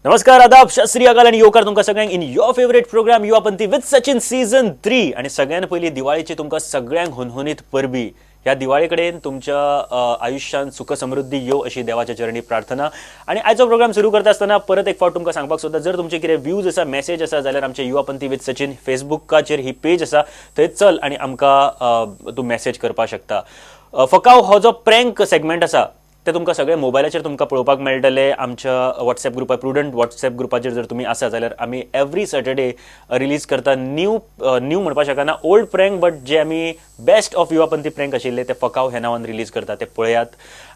नमस्कार, आदाब, सत श्री अकाल आनी येवकार तुमकां सगळ्यांक in your favourite programme Yuva Panthi with Sachin season 3. आनी सगळ्यान पयलीं दिवाळीची तुमकां सगळ्यांक हुनहुनीत परबी. ह्या दिवाळे कडेन तुमच्या आयुश्यांत सुख समृद्धी येवं अशी देवाच्या चरणी प्रार्थना. आनी आयचो प्रोग्राम सुरू करता आसतना परत एक फावट तुमकां सांगपाक सोदता, जर तुमचे कितें व्यूज आसा, मॅसेज आसा जाल्यार आमचे युवा पंथी विथ सचिन फेसबुकाचेर ही पेज आसा, थंय चल आनी आमकां तूं मॅसेज करपाक शकता. फकाव हो जो प्रँक सेगमेंट आसा ते तुमकां सगळे मोबायलाचेर तुमकां पळोवपाक मेळटले. आमच्या वॉट्सॅप ग्रुपार, प्रुडंट वॉट्सॅप ग्रुपाचेर जर तुमी आसा जाल्यार आमी एवरी सॅटर्डे रिलीज करता न्यू न्यू म्हणपाक शकना, ओल्ड प्रँक, बट जे आमी बेस्ट ऑफ युवा पंथी प्रँक आशिल्ले ते फकाव ह्या नांवान रिलीज करता, ते पळयात.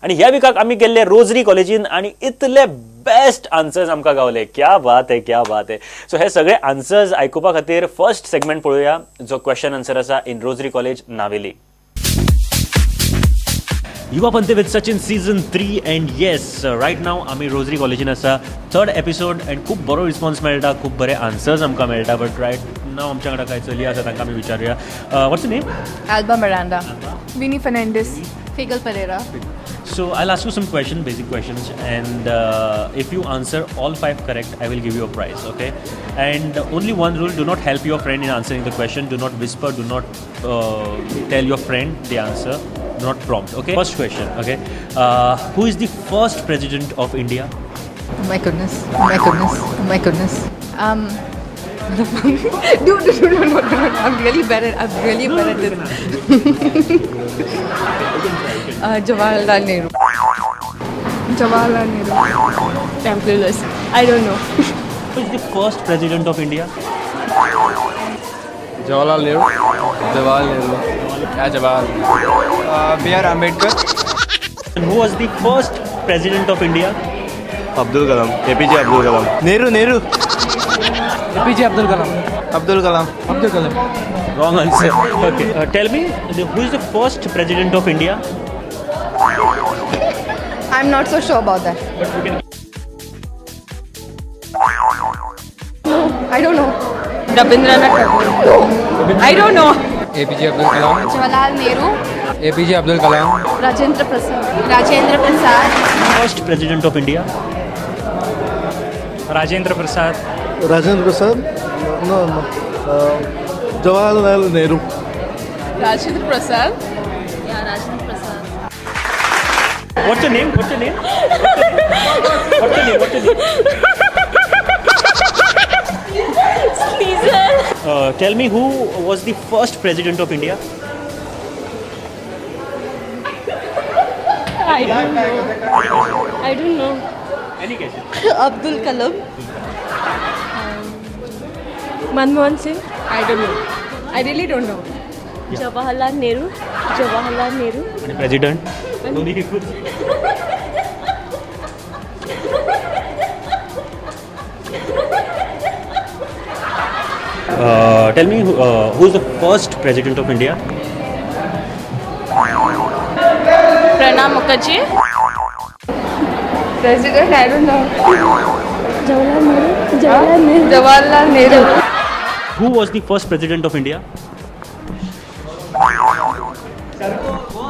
आनी ह्या विकाक आमी गेल्ले रोजरी कॉलेजीन आनी इतले बेस्ट आन्सर्स आमकां गावले. क्या बात है, क्या बात है. सो हे सगळे आन्सर्स आयकुपा खातीर फर्स्ट सेगमेंट पळोवया, जो क्वेश्चन आन्सर आसा in Rosary college, Navelim. Yuva Panthi with Sachin season 3, and yes, right now आमी रोजरी कॉलेजीन आसा. थर्ड एपिसोड अँड खूब बरो रिस्पॉन्स मेळटा, खूब बरे आन्सर्स आमकां मेळटा. बट रायट नाव आमच्या वांगडा कांय चली आसा, तांकां आमी विचारुया. What's name? Alba Miranda. Vinny Fernandez. Figal Pereira. So I'll ask you some questions, basic questions, and if you answer all 5 correct, I will give you a prize. Okay? And only one rule: do not help your friend in answering the question. Do not whisper. Do not tell your friend the answer. Do not prompt. Okay? First question. Okay? Who is the first president of India? Oh my goodness. Oh my goodness. Oh my goodness. No, no, no, no, no, no, no. I'm really bad at. I'm really bad at this. Jawaharlal Nehru. Jawaharlal Nehru. I'm clueless. I don't know. Who is the first president of India? Jawaharlal Nehru. Jawaharlal Nehru. Yeah, Jawaharlal. B.R. Ambedkar. And who was the first president of India? Abdul Kalam. APJ Abdul Kalam. Nehru, Nehru. APJ Abdul Kalam. Abdul Kalam. Abdul Kalam. Wrong answer. Okay. Tell me, who is the first president of India? I'm not so sure about that. But we can. No, I don't know. Rabindranath Tagore. I don't know. APJ Abdul Kalam. Jawaharlal Nehru. APJ Abdul Kalam. Rajendra Prasad. Rajendra Prasad. First president of India? Rajendra Prasad. Rajendra Prasad? No, no. Jawaharlal Nehru. Rajendra Prasad. Yeah, Rajendra Prasad. What's your name? What's your name? What's your name? What's your name? Sneezer. Tell me, who was the first president of India? I don't know. I don't know. Any guesses? Abdul Kalam. Manmohan Singh. I don't know. I really don't know. Yeah. Jawaharlal Nehru. Jawaharlal Nehru. And president? Tell me, who is the first president of India? Pranab Mukherjee. President, I don't know. Jawaharlal Nehru. Jawaharlal Nehru. Jawaharlal Nehru. Who was the first president of India?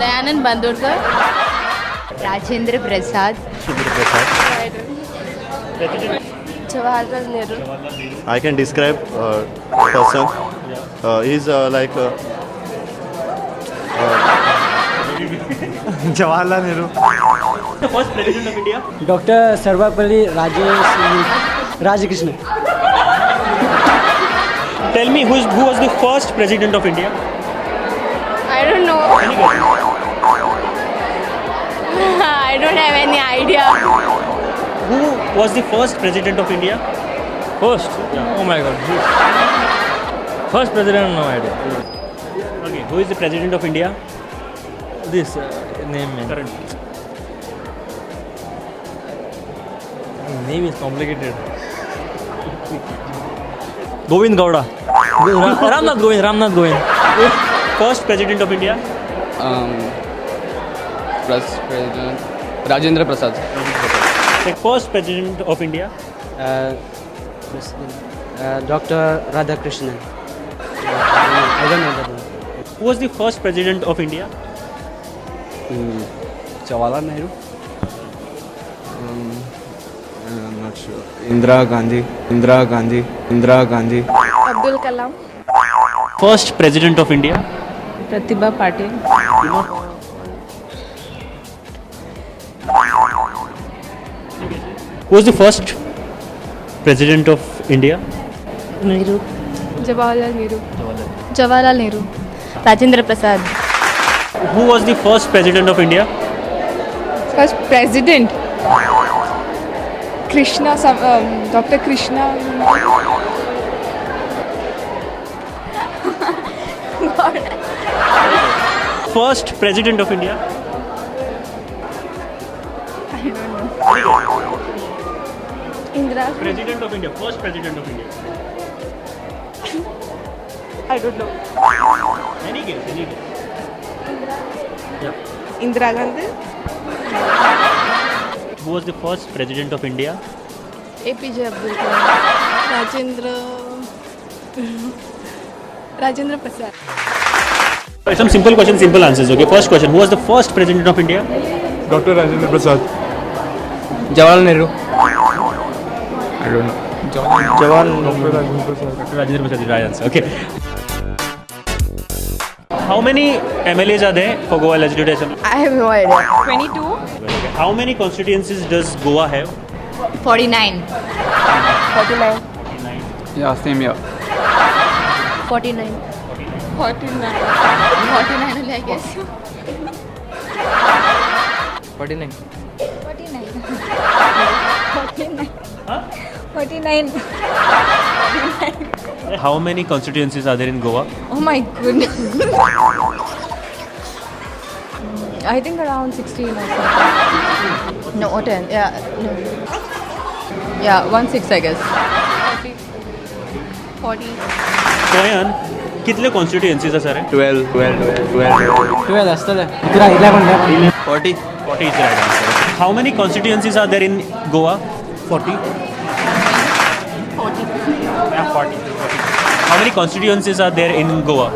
Dayanand Bandodkar. Rajendra Prasad. Rajendra Prasad. President. Jawaharlal Nehru. I can describe person. He's like Jawaharlal Nehru. The first president of India? Dr. Sarvepalli Radhakrishnan. Tell me, who was the first president of India? I don't know. Any guess? I don't have any idea. Who was the first president of India? First? Yeah. Oh my God. First president, no idea. Okay. Who is the president of India? This name, man. Currently. Name is complicated. Govind Gowda. Ramnath Govind. Ramnath Govind. First president of India? First president Rajendra Prasad. The first president of India? President, Dr. Radhakrishnan. I don't know that one. Who was the first president of India? Jawaharlal Nehru. not sure. Indira Gandhi. Indira Gandhi. Indira Gandhi. Abdul Kalam. First president of India? Pratibha Patil. Who was the first president of India? Nehru. Jawaharlal Nehru. Jawaharlal Nehru. Rajendra Prasad. Who was the first president of India? First president. Krishna, some, Dr. Krishna. First president of India? I don't know. Indira. President of India, first president of India. I don't know. Any guess, any guess. Yeah. Indira Gandhi. Who was the first president of India? APJ Abdul Kalam. Rajendra Prasad. Some simple questions, simple answers. Okay, first question: Who was the first president of India? Doctor Rajendra Prasad. Jawaharlal Nehru. I don't know. Jawaharlal Doctor Rajendra Prasad. Dr. Rajendra Prasad is the right answer. Okay. How many MLAs are there for Goa Legislative Assembly? I have no idea. 22. Okay. How many constituencies does Goa have? 49. 49. Yeah, same here. 49. 49. 49 only, I guess. 49. 49. 49. 49. How many constituencies are there in Goa? Oh my goodness. I think around 16 or something. No, or 10. Yeah, no. Yeah, 16, I guess. 40. गोंयान कितले constituencies आसा रे? 12, 12, 12. 12 आसतले. 11, 11. 40. 40 is the right answer. How many constituencies are there in Goa? 40. 40. Yeah, 40. How many constituencies are there in Goa?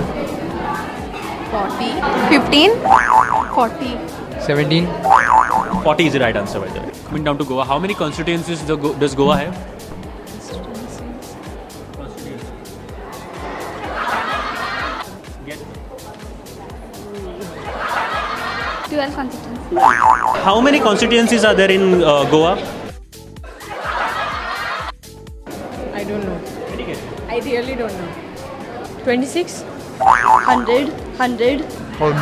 40. 15. 40. 17. 40 is the right answer, by the way. Coming down to Goa, how many constituencies does Goa have? Guess. 12 constituencies. How many constituencies are there in Goa? I don't know. Any guess? I really don't know. 26. 100. 100. 40.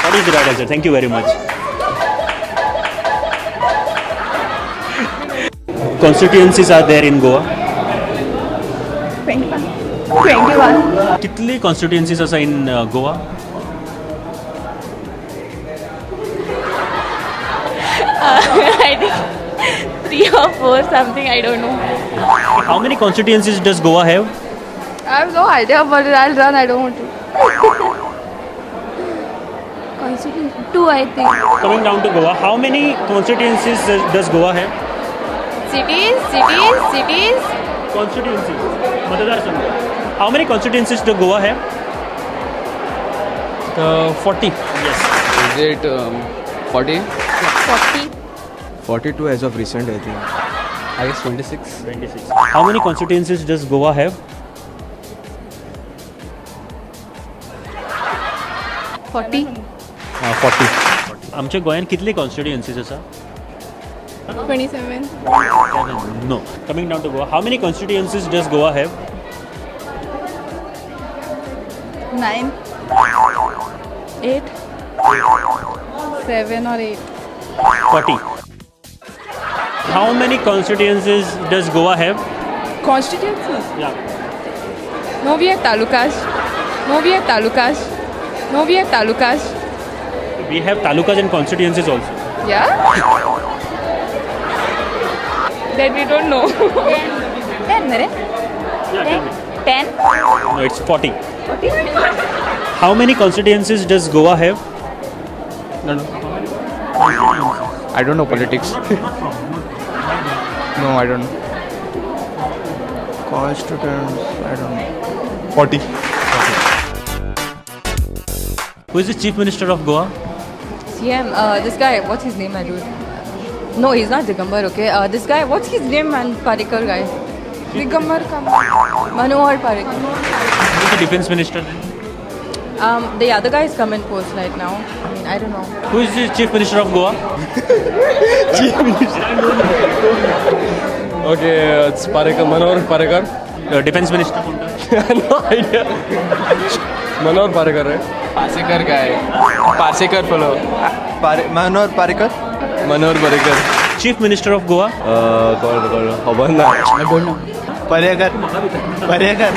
What is the right answer? Thank you very much. Constituencies are there in Goa? 21. 21. कितली constituencies आसा in Goa? I think 3 or 4 something, I don't know. How many constituencies does Goa have? I have no idea about it. I'll run. I don't want to. Constituency 2, I think. Coming down to Goa, how many constituencies does Goa have? Cities, cities, cities. Constituencies. मतदार संघ. How many constituencies does Goa have? 40. Yes. Is it 40? 40. 42 as of recent, I think. I guess 26. 26. How many constituencies does Goa have? 40. 40. आमच्या गोंयांत कितली constituencies आसा? 27. No. Coming down to Goa, how many constituencies does Goa have? 9. 8. 7 or 8. 40. How many constituencies does Goa have? Constituencies? Yeah. No, we have talukas. No, we have talukas. No, we have talukas. We have talukas and constituencies also. Yeah? That we don't know. 10, right? Yeah, tell me. 10. No, it's 40. 40? How many constituencies does Goa have? No, no. I don't know politics. No, I don't know. Constituents, I don't know. 40. Who is the Chief Minister of Goa? CM, this guy, what's his name, I don't. No, he's not Digambar, okay. This guy, what's his name, man? Parikar guy. Digambar Kamat. Manohar Parikar. Who is the defense minister? The other guy is come in post right now. I mean, I don't know. Who is the chief minister of Goa? Okay, it's Parrikar, Manohar Parrikar. Defense minister. No idea. Manohar Parrikar, right? Parsekar काय Parsekar fellow. Manohar Parrikar. Manohar Parrikar. Chief minister of Goa. कोण कोण खबर ना. I don't know. Parrikar. Parrikar.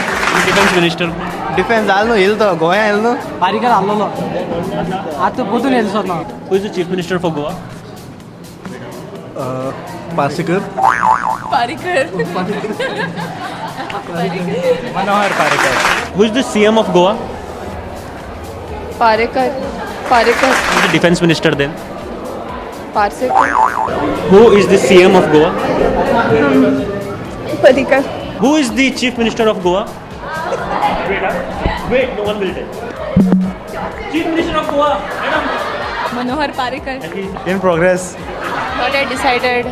Defense minister. Defense जालो न्हू येयलो तो गोंया येयलो न्हू. पारीकर आल्लोलो आतां परतून येयलो सोदना. Who is the chief minister for Goa? Parsekar. Parrikar. Manohar Parrikar. Who is the CM of Goa? Parrikar. Parrikar. Who is the defense minister then? Parsekar. Who is the CM of Goa? Parrikar. Who is the chief minister of Goa? Wait, huh? Wait, no one will tell. Chief minister of Goa, madam. Manohar Parrikar. In progress. Not yet decided.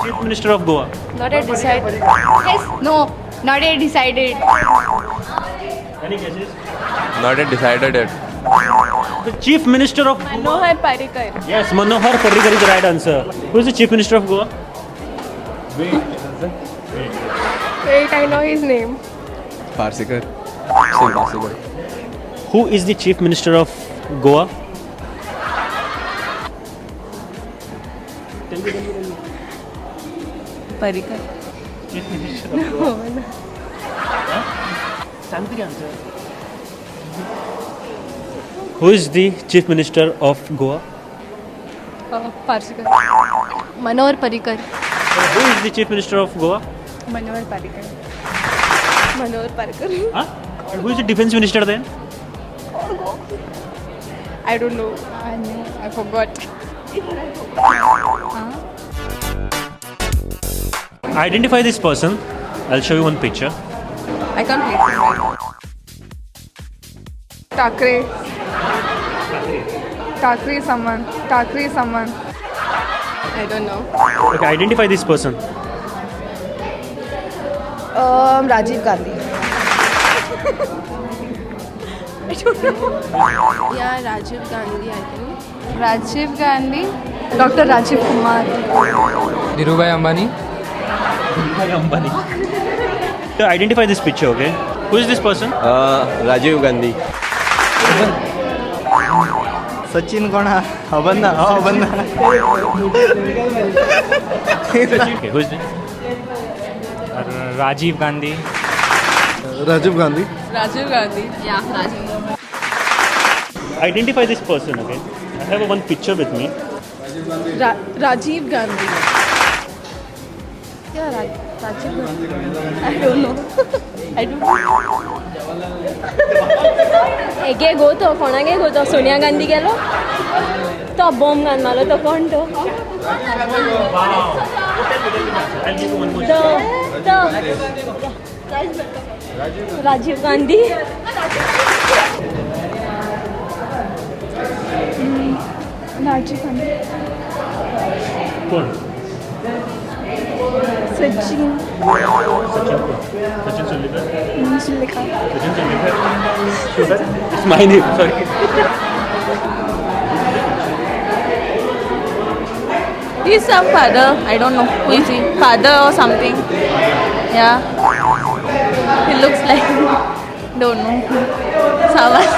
Chief minister of Goa. Not yet decided. Yes. No. Not yet decided. Any guesses? Not yet decided yet. The chief minister of Manohar Parrikar. Yes, Manohar Parrikar is the right answer. Who is the chief minister of Goa? Wait, I know his name. Parsekar. Same Parsekar. Who is the chief minister of Goa? Parrikar. Chief minister of Goa. सांगते answer. Who is the chief minister of Goa? Parsekar. Manohar Parrikar. Who is the chief minister of Goa? Manohar Parrikar. Manohar Parrikar. Huh? And who is the defense minister then? I don't know. I know. I forgot. Identify this person. I'll show you one picture. I can't place him right now. Thackeray. Thackeray someone. Thackeray someone. I don't know. Okay, identify this person. Rajiv Gandhi. Yeah, Rajiv Gandhi, I think. Rajiv Gandhi. Dr. Rajiv Kumar. Dhirubhai Ambani. Dhirubhai Ambani. So identify this picture, okay? Who is this person? Rajiv Gandhi. Sachin कोण आहा खबर ना. हो खबर ना. Okay, who is this? Rajiv Gandhi. Rajiv Gandhi. Rajiv Gandhi. Yeah, Rajiv. Identify this person, okay? I have one picture with me. Rajiv Gandhi. Yeah, Rajiv Gandhi. I don't know. I don't know. एके गो तो कोणागे गो तो सोनिया गांधी गेलो तो bomb घालून मारलो तो कोण तो I'll give you one more. तो तो Rajiv Gandhi. Rajiv Gandhi. कोण? Sachin. Sachin कोण? Sachin Surlekar. Sulekha. Sachin Surlekar. It's my name, sorry. He's some father. I don't know who is he. Father or something. Yeah. He looks like don't know. Someone.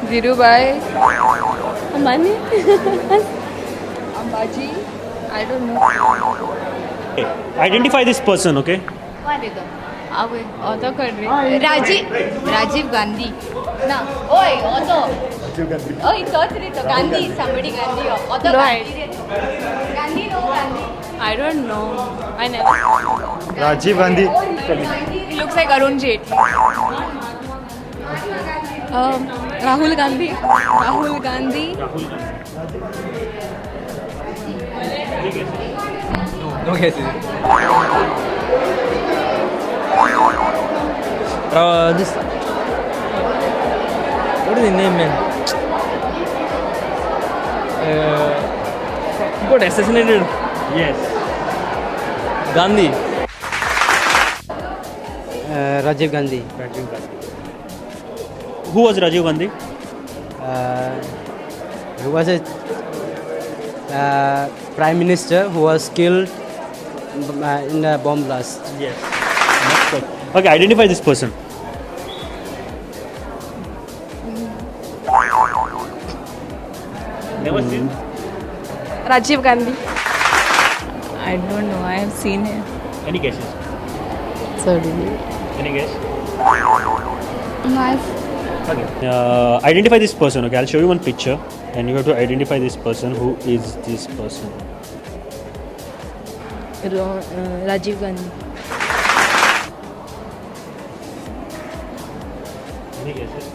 Dhirubhai. Ambani. Ambaji. I don't know. Okay. Identify this person, okay? Rajiv Rajiv Gandhi. ना ओय auto. ओय तोच रे तो Gandhi. Somebody Gandhi. Auto No Gandhi रे तो. Gandhi no Gandhi. I don't know. I never. Rajiv Gandhi. He looks like Arun Jaitley. Rahul Gandhi. Rahul Gandhi. Rahul Gandhi. No guesses. This. What is the name, man? He got assassinated. Yes. Gandhi. Rajiv Gandhi. Rajiv Gandhi. Who was Rajiv Gandhi? He was a prime minister who was killed in a bomb blast. Yes. Next question. Okay, identify this person. Never seen? Rajiv Gandhi. I don't know. I have seen him. Any guesses? Sorry. Any guess? Nice. Okay. Identify this person. Okay, I'll show you one picture and you have to identify this person. Who is this person? Rajiv Gandhi. Any guesses?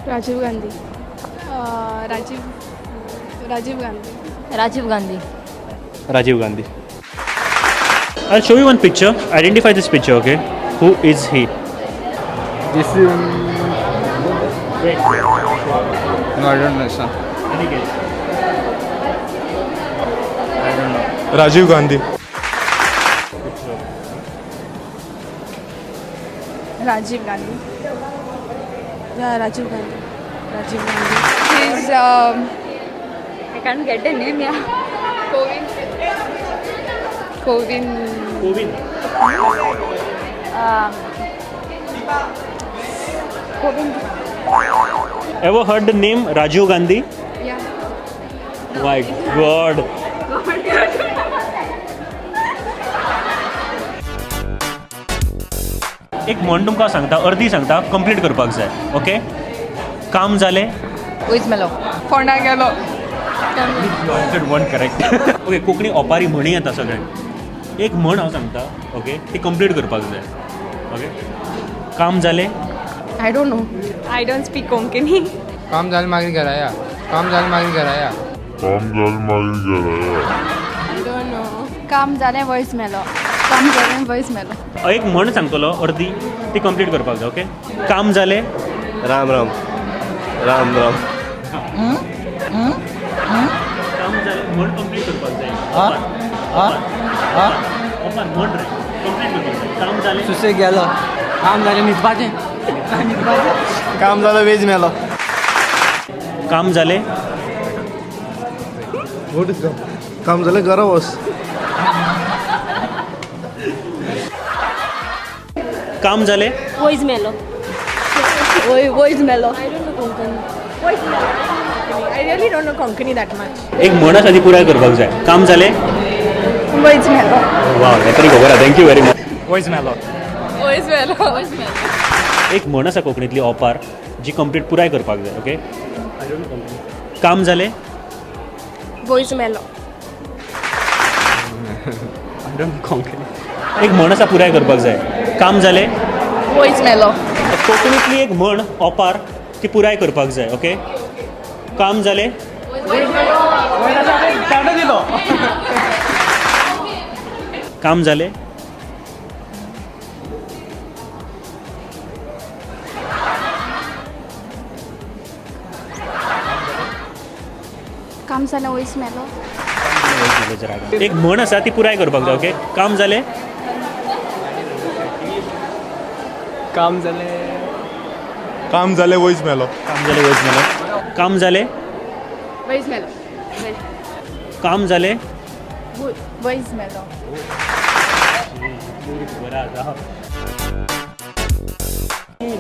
Rajiv Gandhi. Rajiv Gandhi. Rajiv Gandhi. Rajiv Gandhi. I'll show you one picture. Identify this picture, okay? Who is he? This is Wait. No, I don't know, sir. Any guess? I don't know. Rajiv Gandhi. Rajiv Gandhi. Yeah, Rajiv Gandhi. Rajiv Gandhi. He's I can't get the name, yeah. Kovind. Kovind. Kovind. Kovind. Ever heard the name Rajiv Gandhi? Yeah. My God. एक म्हण तुमकां सांगता, अर्दी सांगता, complete करपाक जाय. Okay, काम जालें. वयच मेलो. फोंडा गेलो. One correct. Okay, Konkani ओपारी म्हणी येता सगळ्यांक. एक म्हण हांव सांगता, ओके, ती कंप्लीट करपाक जाय. ओके, काम जालें. I don't know. I don't speak Konkani. काम जालें मागीर घरा या. काम जालें मागीर घरा या. I don't know. काम जालें वयच मेलो. काम जालें वयच मेलो. एक म्हण सांगतलो अर्दी, ती कंप्लीट करपाक जाय. ओके, काम जालें. राम राम. राम राम. काम जालें म्हण कंप्लीट करपाक जाय. ओपार म्हण रे, कंप्लीट करपाक जाय. काम जालें. सुसेग गेलो. काम जालें न्हिदपाचें. काम जालें वेज मेलो. काम जालें. What is काम? काम जालें घरा वच. काम जालें. वयच मेलो. वयच मेलो. I don't know Konkani. I really don't know Konkani that much. एक म्हण आसा ती पुराय करपाक जाय. काम जालें. वयच मेलो. वाव, हें तरी खबर आहा. Thank you very much. वयच मेलो. वयच मेलो. वयच मेलो. एक म्हण आसा कोंकणींतली ओपार, जी कंप्लीट पुराय करपाक जाय. ओके, काम जालें. वयच मेलो. I don't know Konkani. एक म्हण आसा पुराय करपाक जाय. काम जालें. वयच मेलो. कोंकणींतली एक म्हण ओपार ती पुराय करपाक जाय. ओके, काम जालें. काम जालें. काम जालें वयच मेलो. एक म्हण आसा ती पुराय करपाक जाय. ओके, काम जालें. काम जालें. काम जालें वयच मेलो. काम जालें वयच मेलो. काम जालें. वयच मेलो. काम जालें. वयच मेलो.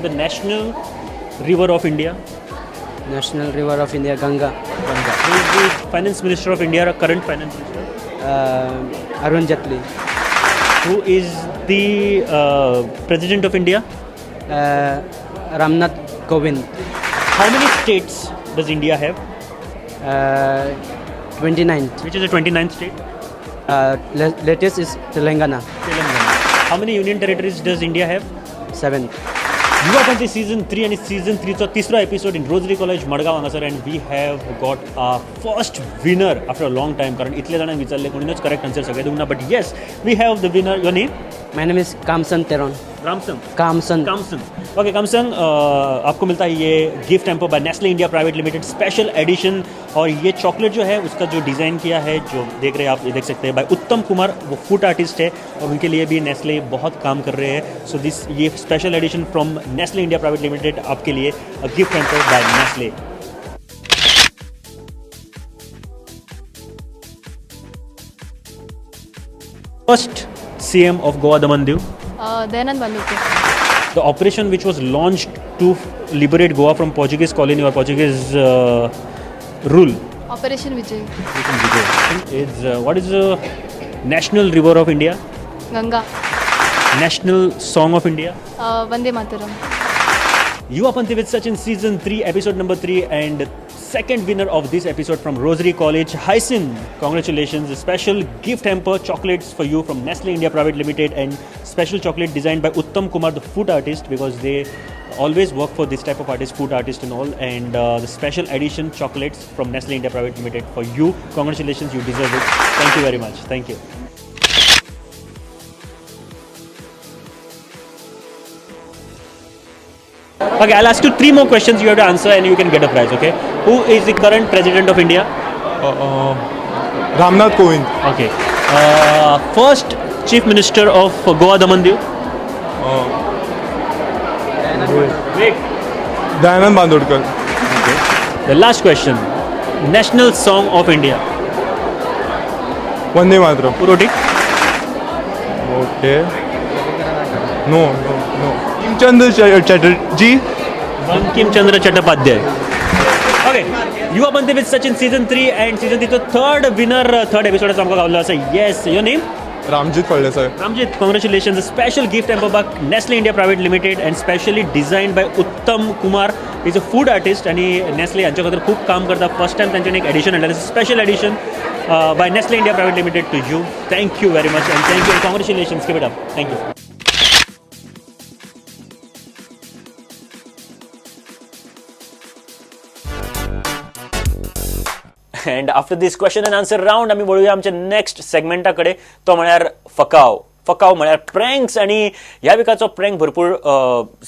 The national river of India. National river of India, Ganga. Ganga. Who is the finance minister of India, current finance minister? Arun Jaitley. Who is the president of India? Ramnath Kovind. How many states does India have? 29. Which is the 29th state? Latest is Telangana. Telangana. How many union territories does India have? 7. युवा पंथी season 3 आणि season 3चो तिसरो episode in rosary college Madgaon हांगासर, and we have got a first winner after a long time. कारण इतले जाणांक विचारले कोणीनच correct answer सगळे दिवंक ना, but yes, we have the winner. Your name? My name is Kamsan Teron. Ramsang. Kamsan. Kamsan. Okay Kamsan, आपको मिलता है ये gift hamper by Nestle India private limited special edition. और ये चॉकलेट जो है उसका जो डिज़ाइन किया है, जो देख रहे हैं आप, ये देख सकते हैं बाय उत्तम कुमार, वो फूड आर्टिस्ट है और उनके लिए भी नेस्ले बहुत काम कर रहे हैं। सो this ये special edition from Nestle India private limited आपके लिए gift hamper by Nestle. First CM of Goa Daman Diu. Dayanand Bandodkar. The operation which was launched to liberate Goa from Portuguese colony or Portuguese rule. Operation Vijay. Operation Vijay. Is what is the national river of India? Ganga. National song of India? Vande Mataram. Yuva Panthi with Sachin season 3 episode number 3 and second winner of this episode from Rosary College, Hysin. Congratulations. A special gift hamper chocolates for you from Nestle India Private Limited and special chocolate designed by Uttam Kumar, the food artist, because they always work for this type of artist, food artist and all. And the special edition chocolates from Nestle India Private Limited for you. Congratulations, you deserve it. Thank you very much. Thank you. Okay, I'll ask you 3 more questions you have to answer and you can get a prize, okay? Who is the current president of India? Ramnath Kovind. Okay. First Chief Minister of Goa Daman Diu? Wait. Dayanand Bandodkar. Okay. The last question. National Song of India? Vande Mataram. Roti? Okay. No, no, no. Chandra Chatterjee. Bankim Chandra Chattopadhyay. Okay, Yuva Panthi with Sachin season 3 and season 3 तो third winner, third episode आमकां गावल्लो आसा. Yes, your name? Ramjit Phaldesai. Ramjit, congratulations. A special gift hamper by Nestle India Private Limited and specially designed by Uttam Kumar. He's a food artist आणि Nestle हांच्या खातीर खूब काम करता. First time तांच्यानी एक एडिशन हाडलें, special edition by Nestle India Private Limited to you. Thank you very much and thank you and congratulations. Keep it up. Thank you. And after this question and answer round आमी वळुया आमच्या next सेगमेंटा कडेन, तो म्हळ्यार फकाव. फकाव म्हळ्यार pranks. आनी ह्या विकाचो prank भरपूर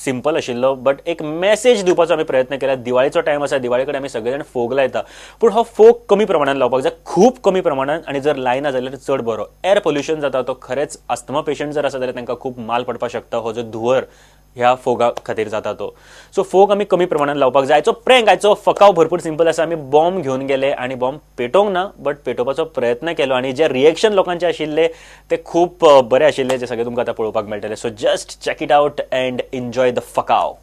simple आशिल्लो, बट एक मॅसेज दिवपाचो आमी प्रयत्न केला. दिवाळीचो टायम आसा, दिवाळे कडेन आमी सगळे जाण फोग लायता, पूण हो फोग कमी प्रमाणान लावपाक जाय, खूब कमी प्रमाणान, आनी जर लायना जाल्यार चड बरो. एअर पोल्युशन जाता, तो खरेंच आस्थमा पेशंट जर आसा जाल्यार तांकां खूब माल पडपाक शकता, हो जो धुंवर ह्या फोगा खातीर जाता तो. सो फोग आमी कमी प्रमाणान लावपाक जाय. आयचो प्रँक, आयचो फकाव भरपूर सिंपल आसा. आमी बॉम्ब घेवन गेले आनी बॉम्ब पेटोवंक ना, बट पेटोवपाचो प्रयत्न केलो आनी जे रिएक्शन लोकांचे आशिल्ले ते खूब बरे आशिल्ले, जे सगळे तुमकां आतां पळोवपाक मेळटले. So just check it out and enjoy the फकाव.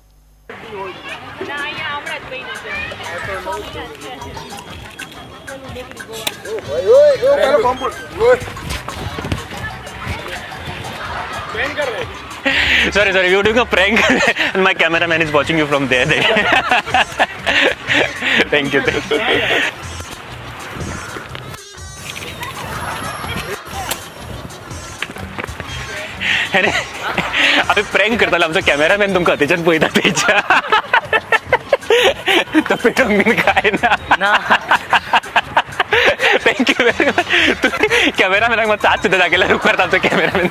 Sorry, sorry, we were doing a prank and my cameraman is watching you from there. Thank you. Thank you. अरे आम्ही प्रँक करताले, आमचो कॅमेरामॅन तुमकां थंयच्यान पळयता, थंयच्या तो पेटोवंक बीन काय ना. Thank you very much. तूं कॅमेरामॅनाक मातसो हात सुद्दां दाखयल्यार उपकारता आमचो कॅमेरामॅन.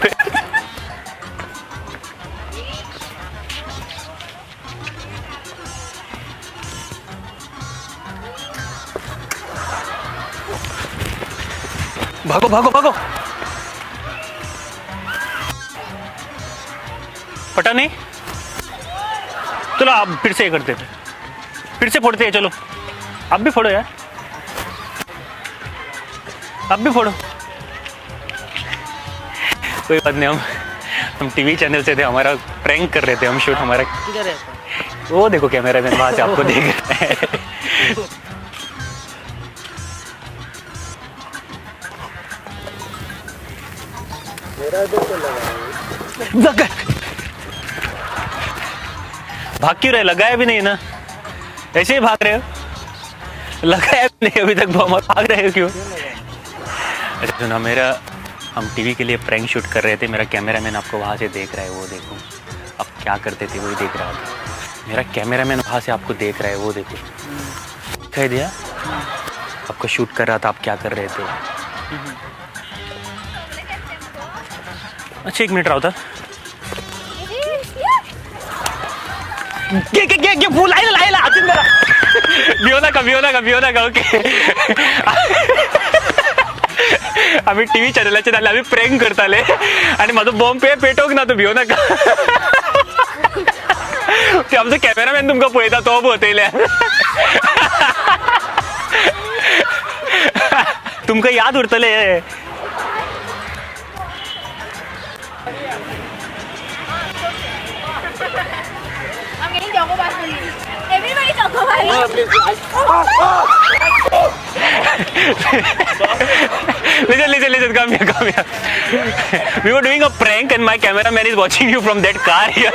भागो भागो भागो, पटा नहीं. चलो आप फिर से ये करते हैं, फिर से फोड़ते हैं. चलो आप भी फोड़ो यार, आप भी फोड़ो. कोई बात नहीं, हम टीवी चैनल से थे, हमारा प्रैंक कर रहे थे हम, शूट हमारा. वो देखो कैमरा मैन वहाँ से आपको देख रहा है. भाग क्यों रहे? लगाया भी नहीं ना, ऐसे ही भाग रहे हो. लगाया भी नहीं अभी तक बम, भाग रहे हो क्यों? अच्छा सुना, मेरा हम टीवी के लिए प्रैंक शूट कर रहे थे, मेरा कैमरामैन आपको वहाँ से देख रहा है, वो देखो आप क्या करते थे, वही देख रहा था. मेरा कैमरामैन वहाँ से आपको देख रहा है, वो देखो दिखाई दिया, आपको शूट कर रहा था, आप क्या कर रहे थे. अच्छा एक मिनट रावता. घे घे घे घे, फूल आयला आयला हातीन धरा. भियो नाका भियो नाका भियो नाका. ओके, आमी टीव्ही चॅनलाचेर आसले, आमी प्रँक करताले आनी म्हाजो बॉम्ब पे पेटोवंक ना. तूं भियो नाका. ते आमचो कॅमेरामॅन तुमकां पळयता, तो पळयतल्या. तुमकां याद उरतले. I'm getting choco bars only. Everybody choco bars. Listen, listen, listen, come here, come here. We were doing a prank and my cameraman is watching you from that car here.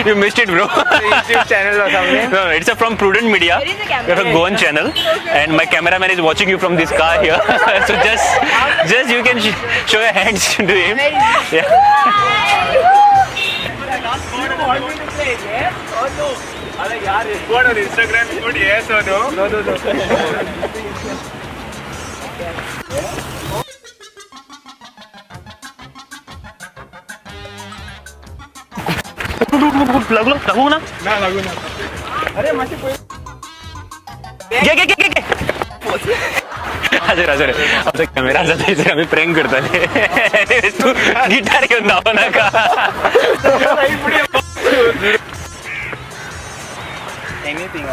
You missed it, bro. YouTube channel or something? No, no, it's a from Prudent Media. Where is the camera? We have a Goan channel, and my cameraman is watching you from this car here. So just you can show your hands to him. Yeah. What on Instagram? Put yes or no? No, no, no. लागलो, लागू ना? ना, लागू ना. घे घे घे घे घे. हजर हजर, आमचा कॅमेरा आसा थंयसर, आमी प्रँक करताले. तूं गिटार घेवन धांवो नाका. Anything.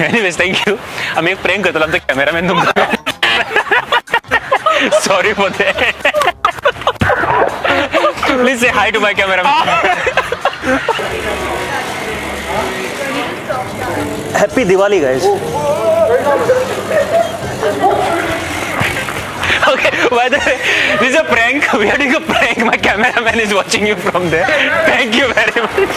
Anyways, thank you. आमी एक प्रँक करतलो, आमचो कॅमेरामॅन तुमकां. Sorry for that. Please say hi to my cameraman. Happy Diwali, guys. Okay, by the way, this is a prank. We are doing a prank. My cameraman is watching you from there. Thank you very much.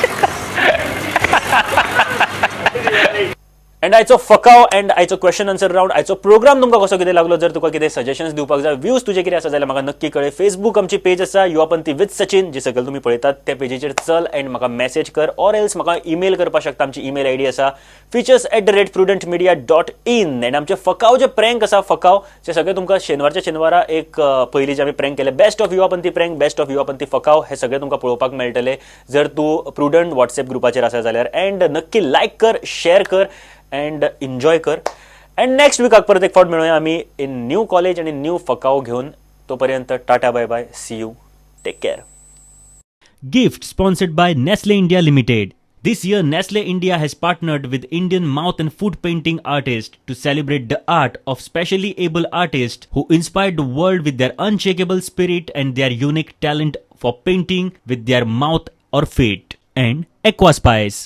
And आयचो फकाव and आयचो question answer round, आयचो programme तुमकां कसो कितें लागलो? जर तुका कितें सजेशन्स दिवपाक जाय, व्यूज तुजे कितें आसा जाल्यार म्हाका नक्की कळय. फेसबूक आमची पेज आसा युवापंथी विथ सचिन, जी सकयल तुमी पळयतात त्या पेजीचेर चल अँड म्हाका मॅसेज कर, ऑर एल्स म्हाका ईमेल करपाक शकता. आमची ईमेल I D आसा features@prudentmedia.in. And आमचे फकाव जे प्रँक आसा, फकाव जे सगळे तुमकां शेनवारच्या शेनवारा एक पयलीं जे आमी प्रँक केले, best of Yuvapanthi prank, best of Yuvapanthi फकाव, हे सगळे तुमकां पळोवपाक मेळटले जर तूं प्रुडंट वॉट्सएप ग्रुपाचेर आसा जाल्यार. अँड नक्की लायक कर, शेअर कर अँड एन्जॉय कर. अँड नेक्स्ट विकाक परत एक फावट मेळुया आमी इन न्यू कॉलेज आनी न्यू फकाव घेवन. तोपर्यंत tata, bye bye, see you, take care. Gift sponsored by Nestle India Limited. This year, Nestle India has partnered with Indian mouth and foot painting artists to celebrate the art of specially able artists who inspired the world with their unshakable spirit and their unique talent for painting with their mouth or feet. And Aqua Spice.